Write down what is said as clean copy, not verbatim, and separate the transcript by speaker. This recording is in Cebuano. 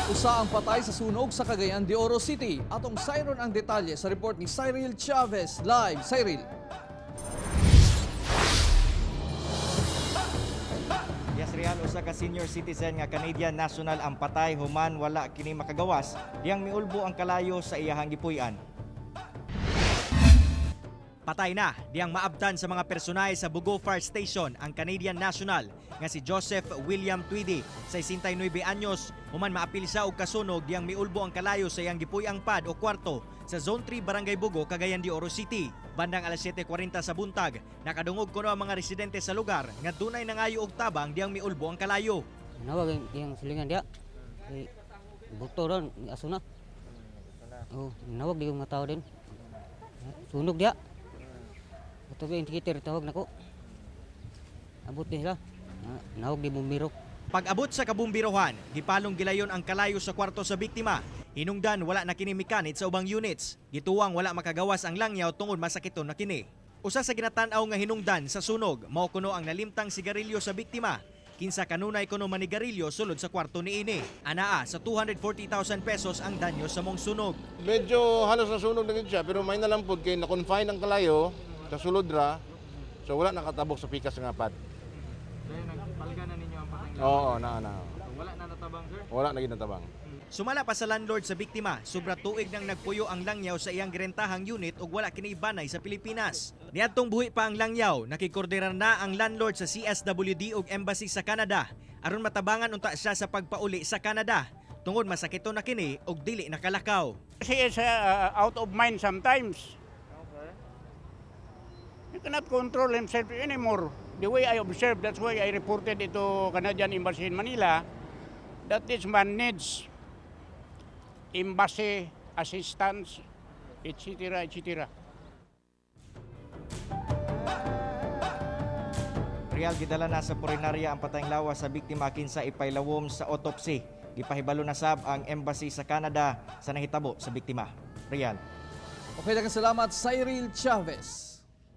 Speaker 1: Usa ang patay sa sunog sa Cagayan de Oro City. Atong sayron ang detalye sa report ni Cyril Chavez. Live, Cyril.
Speaker 2: Yes, Real, usa ka senior citizen nga Canadian national ang patay human wala kini makagawas diyang miulbo ang kalayo sa iyahang gipuy-an. Patay na diyang maabtan sa mga personahe sa Bugo Fire Station ang Canadian national nga si Joseph William Tweedy, 69 anyos, human maapil siya og kasunog diyang miulbo ang kalayo sa iyang gipuy-ang pad o kwarto sa Zone 3, Barangay Bugo, Cagayan de Oro City. Bandang alas 7:40 sa buntag, nakadungog kuno ang mga residente sa lugar nga dunay nangayo og tabang diyang miulbo ang kalayo.
Speaker 3: Nawag yung iyang silingan dia. Eh, buto ron, aso na. Oh, nawag di ko mga tao din. Sunog dia. Ito ba indicator tawag nako. Abot din sila. Ah, nawag di bumiro.
Speaker 2: Pag-abot sa kabumbirohan, gipalong gilayon ang kalayo sa kwarto sa biktima. Hinungdan wala na kini mikanit sa ubang units. Gituwang wala makagawas ang langyaw tungod masakiton na kini. Usa sa ginatan-aw nga hinungdan sa sunog, mao kuno ang nalimtang sigarilyo sa biktima. Kinsa kanunay kuno manigarilyo sulod sa kwarto niini. Anaa sa 240,000 pesos ang danyo sa mong sunog.
Speaker 4: Medyo halos nasunog na gid siya, pero may na lang pud kay na-confine ang kalayo sa sulod ra. So wala nakatabok sa pikas nga pad. Oo, na na.
Speaker 2: Wala na natabang, sir.
Speaker 4: Wala na gid natabang.
Speaker 2: Sumala pa sa landlord sa biktima, sobra tuig nang nagpuyo ang langyaw sa iyang girentahang unit ug wala kini banay sa Pilipinas. Niadtong buhi pa ang langyaw, nakikoordinar na ang landlord sa CSWD ug embassy sa Canada aron matabangan unta siya sa pagpauli sa Canada tungod masakito na kini ug dili nakalakaw.
Speaker 5: He is out of mind sometimes. He cannot control himself anymore. The way I observed, that's why I reported it to Canadian Embassy in Manila, that this man needs embassy assistance, etc., etc.
Speaker 2: Real, gidala na sa purinarya ang patayng lawas sa biktima kinsa ipailawom sa autopsy. Gipahibalo na sab ang embassy sa Canada sa nahitabo sa biktima. Real.
Speaker 1: Okay, daghang salamat, Cyril Chavez.